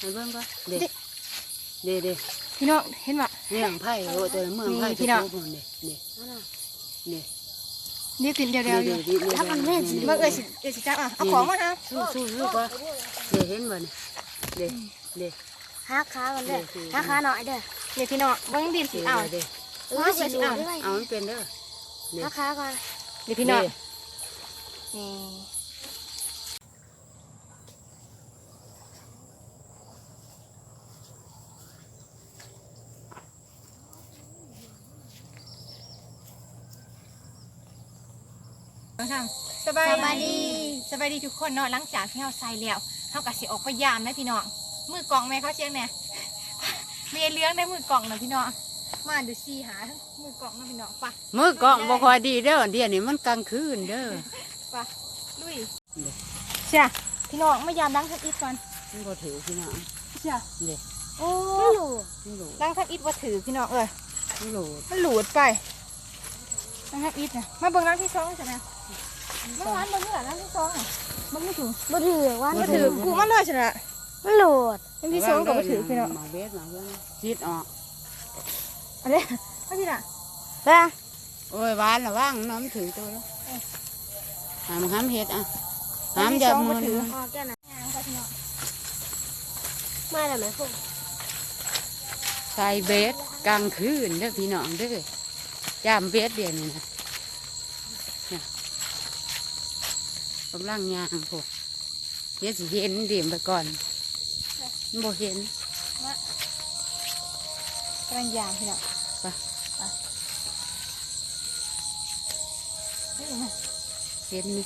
ໃຫ້ເບິ່ງກ່ອນ ເດ້ ເດ້ ເດ້ ເດ້ ພີ່ນ້ອງເຫັນບໍ່? ເມືອງໄຜ່ ໂອ້ ຕົວເມືອງໄຜ່ ນີ້ພີ່ນ້ອງ ເດ້ ເດ້ ເດ້ ເດ້ ຕິດດຽວໆຢູ່ ນີ້ ນີ້ ນີ້ ເບິ່ງ ເອື້ອຍຊິ ເອື້ອຍຊິຈັບ ເອົາ ເອົາຂອງມາຫາ ສູ້ໆ ລູກວ່າ ເດ້ ເຫັນບໍ່ນີ້ ເດ້ ເດ້ ຫາຂາມັນເດີ ເດ້ ຫາຂາໜ້ອຍເດີ ນີ້ພີ່ນ້ອງ ເບິ່ງດິນຊິເອົາ ເດ້ ເອີ ຊິເອົາ ເອົາມັນເປັນເດີ ນີ້ ຫາຂາກ່ອນ ນີ້ພີ່ນ້ອງ ເດ້ ນີ້ ສະບາຍດີ ສະບາຍດີ ສະບາຍດີທຸກຄົນເນາະ ຫຼັງຈາກທີ່ເຮົາໃສ່ແລ້ວ ເຮົາກໍຊິອອກໄປຢາມນະພີ່ນ້ອງ ມືກ້ອງແມ່ເຂົາສຽງແດ່ ແມ່ເຫຼືອງໄດ້ມືກ້ອງນະພີ່ນ້ອງ ມາດູຊິຫາ ມືກ້ອງເນາະພີ່ນ້ອງ ໄປ ມືກ້ອງບໍ່ຄ່ອຍດີເດີ ດຽວນີ້ມັນກາງຄືນເດີ ໄປ ລຸຍ ເຊຍ ພີ່ນ້ອງ ມາຢາມຫຼັງທຳອິດກ່ອນ ມັນບໍ່ຖືກພີ່ນ້ອງ ເຊຍ ເດ້ ໂອ້ ມັນຫຼູດ ມັນຫຼູດ ຫຼັງທຳອິດບໍ່ຖືກພີ່ນ້ອງເອີຍ ມັນຫຼູດ ມັນຫຼູດໄປ ຫຼັງທຳອິດນະ ມາເບິ່ງຫຼັງທີສອງຊັ້ນນະ ມັນຫວານບໍ່ເຫຼືອຫຼັງທີສອງນະ ມັນບໍ່ຖືກ ບໍ່ຖືກ ຫວານບໍ່ຖືກ ກູມັນເລີຍຊັ້ນນະ ມັນຫຼູດ ຫຼັງທີສອງກໍບໍ່ຖືກພີ່ນ້ອງ ໝາກເບັດ ໝາກເບັດ ຊິດອອກ ອັນນີ້ ເອົາຊິລະ ລະ ໂອ້ຍ ຫວານລະວັງເນາະ ມັນຖືກໂຕແລ້ວ ເອີ ຫ້າມ ຫ້າມເຮັດ ອ່ະ ຫ້າມຢ່າໝູນ ມາແລ້ວແມ່ ໃສ່ເບັດກາງຄືນເດີພີ່ນ້ອງເດີ ຈາມເບັດດຽວນີ້ນະ ກຳລັງຍ່າງພຸ້ນ ດຽວຊິເຫັນ ເດມໄປກ່ອນ ມັນບໍ່ເຫັນ ມາ ກຳລັງຍ່າງພີ່ນ້ອງ ໄປ ໄປ ເຫັນນີ້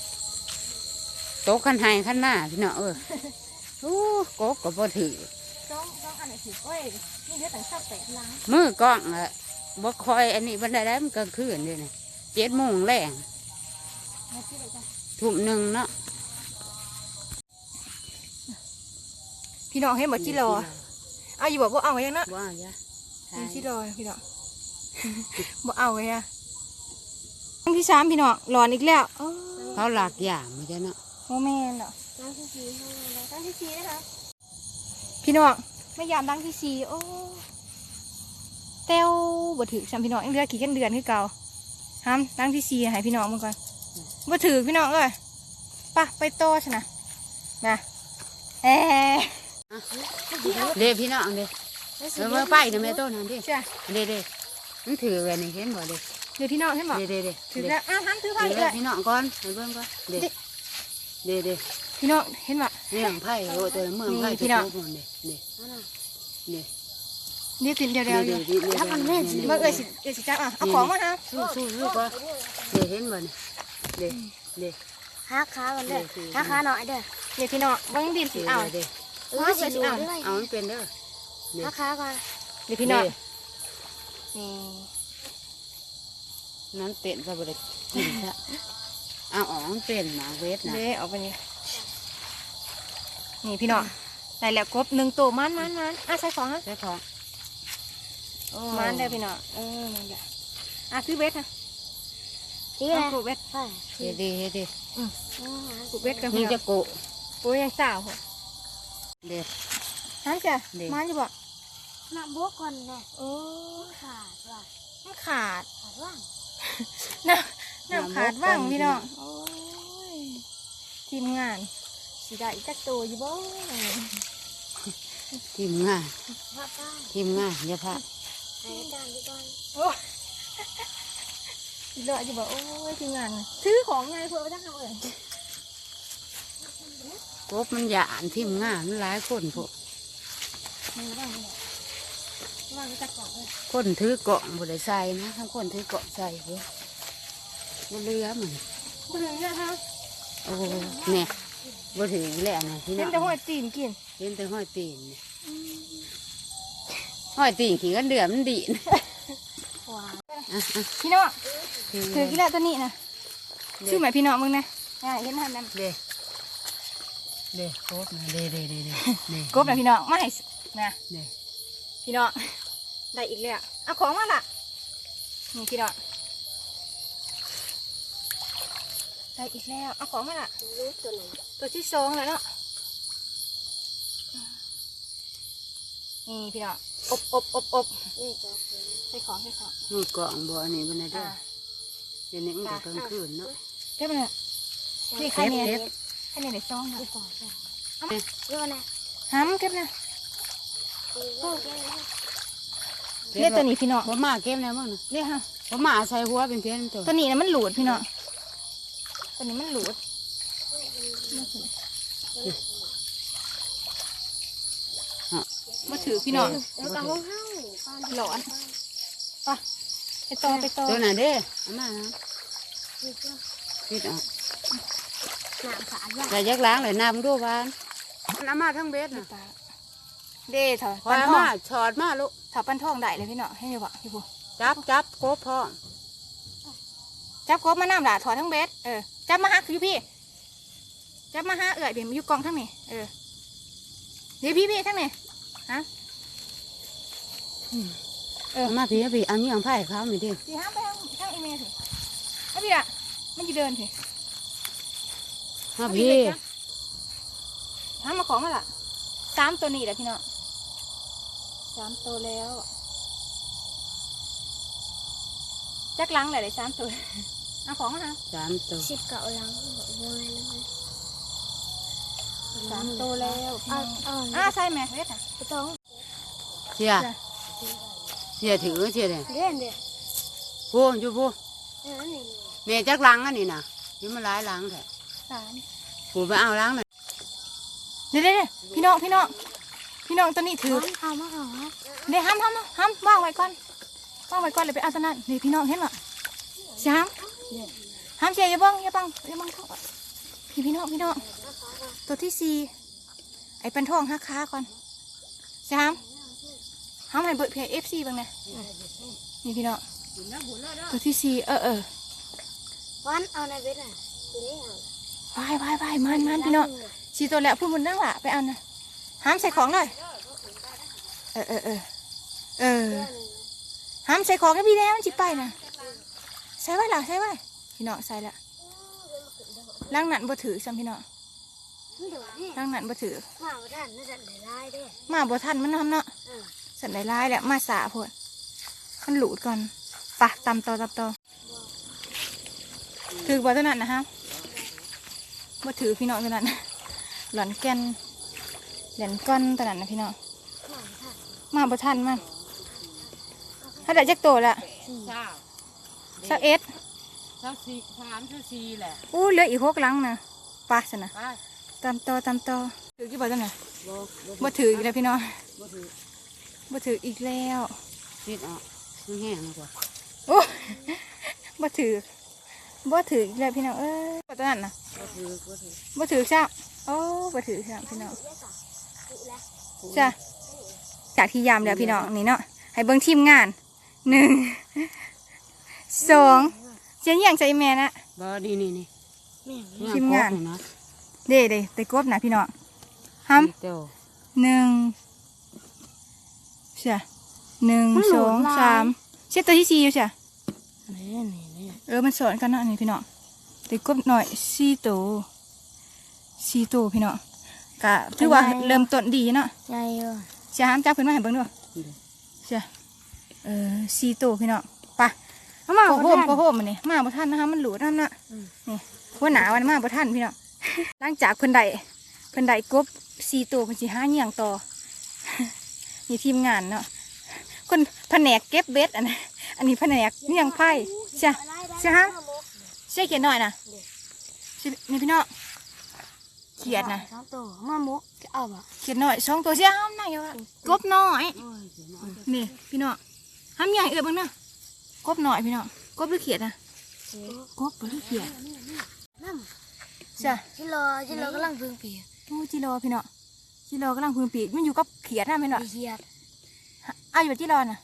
ຕົກຄັນໄຮ່ຄັນນາພີ່ນ້ອງເອີຍ ໂອ້ ກົບກໍບໍ່ຖືກ ສອງ ສອງອັນນີ້ຖືກ ໂອ້ຍ ນີ້ເຫຼືອຕັ້ງຊາວແປດຫຼັງ ມືກ້ອງລະບໍ່ຄ່ອຍອັນນີ້ປານໃດ ໄດ້ມັນກາງຄືນເດນີ້ ເຈັດໂມງແລງ ທຸ່ມໜຶ່ງເນາະ. ພີ່ນ້ອງເຫັນບໍ່ ຈິລໍ ເອົາຢູ່ບໍ່? ບໍ່ເອົາຫຍັງເນາະ ບໍ່ເອົາຫຍັງ ຈິລໍພີ່ນ້ອງ ບໍ່ເອົາຫຍັງ. ຄັ້ງທີສາມພີ່ນ້ອງ ຫຼອນອີກແລ້ວ ເຂົາລາກຢາມເຈົ້າເນາະ ບໍ່ແມ່ນດອກ ຄັ້ງທີສີ່ ຄັ້ງທີສີ່ນະຄະ. ພີ່ນ້ອງ ມາຢາມຫຼັງທີສີ່ ໂອ້ ແຕ້ວ ບໍ່ຖືກຊ້ຳພີ່ນ້ອງ ຍັງເຫຼືອຂີ້ກັນເດືອນຄືເກົ່າ. ຫາມຫຼັງທີສີ່ໃຫ້ພີ່ນ້ອງເບິ່ງກ່ອນ ບໍ່ຖືກພີ່ນ້ອງເອີຍ. ປະ ໄປຕໍ່ຊັ້ນນະ ນະ ແອ ເດ້ພີ່ນ້ອງເດ້ ເອີ ເບິ່ງໄປນະແມ່ໂຕນັ້ນເດ້ ເດ້ ເດ້ ມັນຖືກແລ້ວນີ້ ເຫັນບໍ່ເດ້ ເດ້ພີ່ນ້ອງ ເຫັນບໍ່ ເດ້ ເດ້ ເດ້ ຖືກແລ້ວ ອ່ະ ຫັນຖືໄປເອີຍ ພີ່ນ້ອງກ່ອນ ໃຫ້ເບິ່ງກ່ອນ ເດ້ ເດ້ ເດ້ ພີ່ນ້ອງເຫັນບໍ່ ເມືອງໄຜ່ ໂອ້ ຕົວເມືອງໄຜ່ ພີ່ນ້ອງ ເດ້ ເດ້ ເດ້ ຕິດດຽວໆຢູ່ ເບິ່ງເອື້ອຍຊິ ເອື້ອຍຊິຈັບ ເອົາ ເອົາຂອງມາຫາ ສູ້ໆ ລູກວ່າ ເດ້ ເຫັນບໍ່ນີ້ ເດ້ ເດ້ ຫາຂາກ່ອນເດີ ຫາຂາໜ້ອຍເດີ ນີ້ພີ່ນ້ອງ ເບິ່ງດິນຊິເອົາ ເອີ ຊິເອົາ ເອົາມັນເປັນເດີ ຫາຂາກ່ອນ ນີ້ພີ່ນ້ອງ ນີ້ ມັນເປັນກໍບໍ່ໄດ້ກິນຊະ ເອົາອອກ ມັນເປັນໝາກເວັດນະ ເດ້ ອອກໄປນີ້ ນີ້ພີ່ນ້ອງ ໄດ້ແລ້ວກົບໜຶ່ງໂຕ ໝານໆໆ ອ່ະ ໃສ່ຂອງ ໃສ່ຂອງ ໂອ້ ໝານເດີພີ່ນ້ອງ ເອີ ໝານເດີ ອ່ະ ຖືເບັດນະ ຖືເບັດ ເຮັດດີ ເຮັດດີ ອື ຖືເບັດກັນ ຍັງຈະໂກະ ໂອ້ຍ ຍັງສາວ ເດ້ ຫັ້ນຈ້ະ ເດ້ ໝານຢູ່ບໍ່? ນ້ຳບົກກ່ອນແຫຼະ ໂອ້ ຂາດວ່າ ມັນຂາດ ຂາດຫວ່າງ ນ້ຳ ນ້ຳຂາດຫວ່າງ ນ້ຳບົກກ່ອນ ພີ່ນ້ອງ ໂອ້ຍ ທີມງານ ຊິໄດ້ຈັກໂຕຢູ່ບໍ່? ທີມງານ ທີມງານ ຢ່າພາດ ໃຫ້ອາຈານຢູ່ກ່ອນ ໂອ້ຍ ຊິເລາະຢູ່ບໍ່? ໂອ້ຍ ທີມງານ ຖືຂອງໃຫຍ່ໂພດ ບໍ່ຈັກເອີຍ ກົບມັນຢ້ານ ທີມງານມັນຫຼາຍຄົນໂພດ ນີ້ລະວັງນີ້ລະ ລະວັງຈັກກ້ອງເອີຍ ຄົນຖືກ້ອງບໍ່ໄດ້ໃສ່ນະ ທັງຄົນຖືກ້ອງໃສ່ພຸ້ນ ບໍ່ເຫຼືອມັນ ບໍ່ເຫຼືອເຮົາ ໂອ້ ແນ່ ບໍ່ຖືກແລ້ວນະພີ່ນ້ອງ ເຫັນແຕ່ຮອຍຕີນກິນ ເຫັນແຕ່ຮອຍຕີນນີ້ ອືມ ຮອຍຕີນຂີ້ກັນເດືອນມັນດີດ ວ້າຍ ອ່ະ ອ່ະ ພີ່ນ້ອງ ຖືກອີກແລ້ວຕົວນີ້ນະ ເດ້ ຊູມໃຫ້ພີ່ນ້ອງເບິ່ງແດ່ ອ່າ ເຫັນຫັ້ນນະ ເດ້ ເດ້ ກົບນະ ເດ້ ເດ້ ເດ້ ເດ້ ເດ້ ກົບນະພີ່ນ້ອງ ມາໃຫ້ນະ ເດ້ ພີ່ນ້ອງ ໄດ້ອີກແລ້ວ ເອົາຂອງມາລະ ນີ້ພີ່ນ້ອງ ໄດ້ອີກແລ້ວ ເອົາຂອງມາລະ ໂຕທີສອງແລ້ວເນາະ. ນີ້ພີ່ນ້ອງ ອົບໆໆໆ ໃສ່ຂອງ ໃສ່ຂອງ ມືກ້ອງບໍ່ ອັນນີ້ບໍ່ໄດ້ເດີ ອ່າ ດຽວນີ້ມັນກໍກາງຄືນເນາະ ເກັບມາ ນີ້ໄຂ່ແມ່ ເກັບ ໄຂ່ແມ່ໄດ້ສອງແລ້ວ ເກັບມາ ຫຳເກັບນະ ເກັບ ເດ ໂຕນີ້ພີ່ນ້ອງ ບໍ່ມາເກັບແລ້ວມັງນະ ເດຫະ ບໍ່ມາໃສ່ຫົວເປັນເພນໂຕ ໂຕນີ້ນະມັນຫຼູດພີ່ນ້ອງ ໂຕນີ້ມັນຫຼູດ ບໍ່ຖືກພີ່ນ້ອງ ເອີ ກໍຂອງເຮົາ ຫຼອນ ໄປ ໄປຕໍ່ ໄປຕໍ່ ໂຕນັ້ນເດ້ ເອົາມານະ ປິດອອກ ໃສ່ຈັກຫຼັງແຫຼະ ນັບເບິ່ງດູຫວານ ເອົາມາທັງເບັດນະ ເດ້ ຖອດ ຂ້ອຍເອົາມາ ຖອດມາລູກ ຖອດປານທອງໄດ້ເລີຍພີ່ນ້ອງ ເຫັນຢູ່ບໍ່ ຢູ່ພຸ້ນ ຈັບ ຈັບກົບພ້ອມ ຈັບກົບມານຳລະ ຖອດທັງເບັດ ເອີ ຈັບມາຫາ ຢູ່ພີ້ ຈັບມາຫາເອື້ອຍພີ້ ຢູ່ກ້ອງທາງນີ້ ເອີ ເດ້ ພີ້ໆ ທາງນີ້ ຮະ ອືມ ເອີ ເອົາມາພີ້ ເອົາພີ້ ເອົານີ້ຂອງໃຜເຂົານີ້ຕິ ຊິຫາໄປທາງ ທາງອີ່ແມ່ພີ້ ເອົາພີ້ລະ ມັນຊິເດີນພີ້ ມາພີ້ ເອົາພີ້ ຫາມາຂອງມາລະ ສາມໂຕນີ້ແຫຼະພີ່ນ້ອງ ສາມໂຕແລ້ວ ຈັກຫຼັງແຫຼະໄດ້ສາມໂຕ ເອົາຂອງມາຫາ ສາມໂຕ ສິບເກົ້າຫຼັງ ບໍ່ແມ່ນນະ ສາມໂຕແລ້ວ ເອົາ ເອົາ ອ່າ ໃສ່ແມ່ເວດນະ ບໍ່ຕ້ອງ ເສຍ ເສຍຖື ເສຍເດ້ ເດ້ ເດ້ ພຸ້ນ ຢູ່ພຸ້ນ ເອີ ອັນນີ້ ແມ່ຈັກຫຼັງອັນນີ້ນະ ຢູ່ມາຫຼາຍຫຼັງແທ້ ສາມ ຜູ້ໄປເອົາຫຼັງນັ້ນ ເດ້ໆໆ ພີ່ນ້ອງ ພີ່ນ້ອງ ພີ່ນ້ອງ ໂຕນີ້ຖືກ ເອົາມາ ເອົາມາ ເດ້ ຫຳ ຫຳ ຫຳ ວາງໄວ້ກ່ອນ ວາງໄວ້ກ່ອນ ແລ້ວໄປເອົາໂຕນັ້ນ ນີ້ ພີ່ນ້ອງເຫັນບໍ່ ສາມ ຫຳ ເສຍ ຢ່າເບິ່ງ ຢ່າບັງ ຢ່າບັງ ພີ່ ພີ່ນ້ອງ ພີ່ນ້ອງ ໂຕທີສີ່ ໄອ້ປັນທອງຫັກຂາກ່ອນ ສາມ ເຮົາໃຫ້ເບິ່ງ ໃຫ້ເອັຟຊີເບິ່ງແດ່ ນີ້ພີ່ນ້ອງ ໂຕທີສີ່ ເອີ ເອີ ວັນເອົາໃນເບັດນະ ໂຕນີ້ເອົາ ໄປ ໄປ ໄປ ມາ ມາ ພີ່ນ້ອງ ສີ່ໂຕແລ້ວ ພຸ້ນ ພຸ້ນ ນາງຫຼ້າ ໄປເອົານະ ຫາມໃສ່ຂອງເລີຍ ເອີ ເອີ ເອີ ເອີ ຫາມໃສ່ຂອງໃຫ້ພີ່ແດ່ ມັນຊິໄປນະ ໃສ່ໄວ້ລະ ໃສ່ໄວ້ ພີ່ນ້ອງ ໃສ່ລະ ຫຼັງນັ້ນບໍ່ຖືກຊ້ຳ ພີ່ນ້ອງ ຫຼັງນັ້ນບໍ່ຖືກ ມາບໍ່ທັນ ມັນສັ່ນໄດ້ຫຼາຍເດ້ ມາບໍ່ທັນມັນນຳເນາະ ເອີ ສັ່ນໄດ້ຫຼາຍແລ້ວ ມາຊ້າໂພດ ມັນຫຼູດກ່ອນ ໄປ ຕຳຕໍ່ ຕຳຕໍ່ ຖືກບໍ່ຕົວນັ້ນນະຮະ ບໍ່ຖືກພີ່ນ້ອງ ຕົວນັ້ນ ຫຼອນແກ່ນ ແລ່ນກ່ອນຕົວນັ້ນນະພີ່ນ້ອງ ມາບໍ່ທັນ ມາບໍ່ທັນມັນ ເຮົາໄດ້ຈັກໂຕລະ ຊາວ ຊາວເອັດ ຊາວສີ່ ຊາວສາມ ຊາວສີ່ແຫຼະ ໂອ້ ເຫຼືອອີກຫົກຫຼັງນະ ໄປຊັ້ນນະ ໄປ ຕຳຕໍ່ ຕຳຕໍ່ ຖືກຢູ່ບໍ່ຕົວນັ້ນ ບໍ່ ບໍ່ຖືກອີກແລ້ວພີ່ນ້ອງ ບໍ່ຖືກ ບໍ່ຖືກອີກແລ້ວ ປິດອອກ ມັນແຫ້ງແລ້ວກວ່າ ໂອ້ ບໍ່ຖືກ ບໍ່ຖືກອີກແລ້ວພີ່ນ້ອງເອີຍ ຕົວນັ້ນນະ ບໍ່ຖືກ ບໍ່ຖືກ ບໍ່ຖືກຊ້ຳ ໂອ້ ບໍ່ຖືກຊ້ຳພີ່ນ້ອງ ຈ້າ ຈາກທີ່ຢາມແລ້ວພີ່ນ້ອງ ນີ້ເນາະ ໃຫ້ເບິ່ງທີມງານ ໜຶ່ງ ສອງ ຈະຍ່ຽງໃສ່ແມ່ນະ ບໍ່ ນີ້ໆໆ ທີມງານ ເດ້ ເດ້ ໄດ້ກົບນະພີ່ນ້ອງ ຫຳ ສີ່ໂຕ ໜຶ່ງ ເຊື່ອ ໜຶ່ງ ມັນຫຼູດຫຼາຍ ສອງ ສາມ ເຊື່ອ ໂຕທີສີ່ຢູ່ເຊື່ອ ນີ້ໆໆ ເອີ ມັນສອນກັນເນາະ ນີ້ພີ່ນ້ອງ ໄດ້ກົບນ້ອຍສີ່ໂຕ ສີ່ໂຕພີ່ນ້ອງ ກະຖືວ່າ ໃຫຍ່ ເລີ່ມຕົ້ນດີເນາະ ໃຫຍ່ຢູ່ ເຊື່ອ ຫາມຈັບຂຶ້ນມາໃຫ້ເບິ່ງດູ ເຊື່ອ ເອີ ສີ່ໂຕພີ່ນ້ອງ ໄປ ເອົາມາ ໂອ້ໂຫ ບໍ່ທັນ ໂອ້ໂຫ ມື້ນີ້ມາບໍ່ທັນນະ ມັນຫຼູດນຳນະ ອືມ ນີ້ ຫົວໜ້າວ່າມາບໍ່ທັນພີ່ນ້ອງ ຫຼັງຈາກເພິ່ນໄດ້ ເພິ່ນໄດ້ກົບສີ່ໂຕ ເພິ່ນຊິຫາຍ່ຽງຕໍ່ ນີ້ທີມງານເນາະ ຄົນພະແນກເກັບເບັດ ອັນ ອັນນີ້ພະແນກຍ່ຽງໄຟ ເຊື່ອ ເຊື່ອຫາ ເຊື່ອຂຽດນ້ອຍນະ ນີ້ພີ່ນ້ອງ ຂຽດນະ ສອງໂຕ ມາໝົກ ຈະເອົາບໍ່ ຂຽດນ້ອຍສອງໂຕ ເຊື່ອຫາ ມັນນັ່ງຢູ່ວ່າ ອືມ ກົບນ້ອຍ ໂອ້ຍ ຂຽດນ້ອຍ ນີ້ພີ່ນ້ອງ ຫາມຍ່ອງໃຫ້ເອື້ອຍເບິ່ງເດີ ກົບນ້ອຍພີ່ນ້ອງ ກົບຫຼືຂຽດນະ ເອີ ກົບບໍ່ຫຼືຂຽດ ນຳ ຈ້າ ຈິລໍ ຈິລໍກຳລັງເພິ່ງປີກ ໂອ້ ຈິລໍພີ່ນ້ອງ ຈິລໍກຳລັງເພິ່ງປີກ ມັນຢູ່ກັບຂຽດນະແມ່ນບໍ່ ຂຽດ ເອົາຢູ່ບໍ່ຈິລໍນະ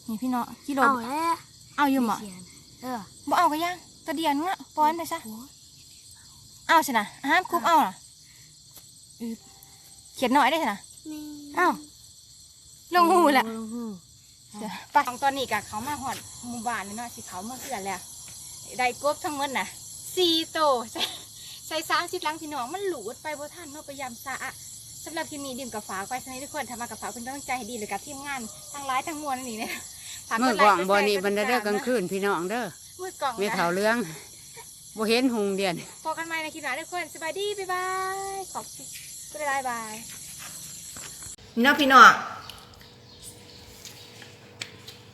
ນີ້ພີ່ນ້ອງ ຈິລໍ ເອົາແລ້ວ ເອົາຢູ່ບໍ່ ຂຽດ ເອີ ບໍ່ເອົາກໍຢ່າ ຕົວດຽວເນາະ ປ່ອຍມັນໄປຊະ ໂອ້ຍ ເອົາຊັ້ນນະ ຫາມຄຸບເອົານະ ອື ຂຽດນ້ອຍເດ້ຊັ້ນນະ ນີ້ ເອົ້າ ລົງຮູແລ້ວ ລົງຮູ ໄປ ຕອນນີ້ກະເຂົ້າມາຮອດໝູ່ບ້ານແລ້ວເນາະ ຊິເຂົ້າເມືອເຮືອນແລ້ວ ໄດ້ກົບທັງໝົດນະ ສີ່ໂຕ ໃສ່ ໃສ່ສາມສິບຫຼັງ ພີ່ນ້ອງ ມັນຫຼູດໄປບໍ່ທັນເນາະ ໄປຢາມຊ້າ ສຳລັບຄລິບນີ້ ດິມກໍຝາກໄວ້ສ່ຳນີ້ທຸກຄົນ. ຖ້າມັກກໍຝາກເປັນກຳລັງໃຈໃຫ້ດິມ ແລ້ວກໍທີມງານທັງຫຼາຍທັງມວນນີ້ນະ ຝາກກົດໄລ ກົດແຊ ກົດຕິດຕາມ ເນາະ. ມືກ້ອງບໍ່ນີ້ບັນດາເດີກາງຄືນ ພີ່ນ້ອງເດີ. ມືກ້ອງ ແມ່ເຖົ້າເຫຼືອງ ບໍ່ເຫັນຮຸ່ງດຽວນີ້. ພໍ້ກັນໃໝ່ໃນຄລິບໜ້າທຸກຄົນ. ສະບາຍດີ ບາຍບາຍ. ຂອບຄຸນຫຼາຍໆ ບາຍ. ເນາະ ພີ່ນ້ອງ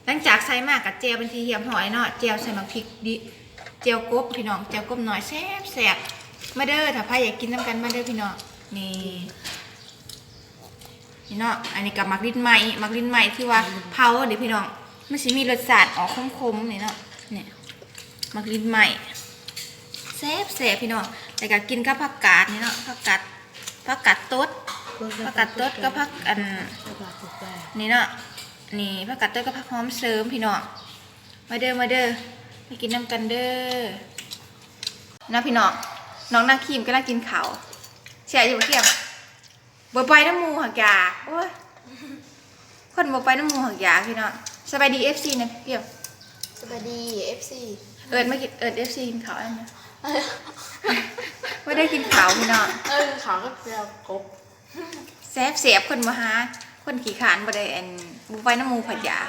ຫຼັງຈາກໃສ່ມາກໍແຈ່ວເປັນທີ່ຮຽບຮ້ອຍເນາະ. ແຈ່ວໃສ່ໝາກພິກດິ ແຈ່ວກົບ ພີ່ນ້ອງ ແຈ່ວກົບນ້ອຍແຊບໆ. ມາເດີ ຖ້າໃຜຢາກກິນນຳກັນ ມາເດີ ພີ່ນ້ອງ. ນີ້ ນີ້ເນາະ ອັນນີ້ກໍໝາກລິ້ນໄມ້ ໝາກລິ້ນໄມ້ທີ່ວ່າເຜົາເດ້ ພີ່ນ້ອງ ມັນຊິມີລົດຊາດອອກຂົມໆ ນີ້ເນາະ. ນີ້ ໝາກລິ້ນໄມ້ ແຊບໆ ພີ່ນ້ອງ. ແລ້ວກໍກິນກັບຜັກກາດນີ້ເນາະ ຜັກກາດ ຜັກກາດຕົດ ຜັກກາດຕົດກັບຜັກອັນນີ້ເນາະ. ນີ້ ຜັກກາດຕົດກັບຜັກຫອມເສີມ ພີ່ນ້ອງ. ມາເດີ ມາເດີ ມາກິນນຳກັນເດີ ເນາະ ພີ່ນ້ອງ. ນ້ອງນາງຄຣີມກຳລັງກິນເຂົ້າ. ແຊບຢູ່ບໍ່ຄຣີມ? ບໍ່ໄປນຳໝູ່ຫັ້ນກະ ໂອ້ຍ ຄົນບໍ່ໄປນຳໝູ່ຫັ້ນກະ ພີ່ນ້ອງ. ສະບາຍດີ ເອັຟຊີ ນະ ຄຣີມ. ສະບາຍດີ ເອັຟຊີ. ເອີ້ນມາກິນ ເອີ້ນ ເອັຟຊີ ກິນເຂົ້າອັນນະ. ບໍ່ໄດ້ກິນເຂົ້າ ພີ່ນ້ອງ. ເອີ ກິນເຂົ້າກັບແຈ່ວກົບ ແຊບໆ. ຄົນບໍ່ຫາ ຄົນຂີ້ຄ້ານບໍ່ໄດ້ອັນ ບໍ່ໄປນຳໝູ່ເພິ່ນຢາກ.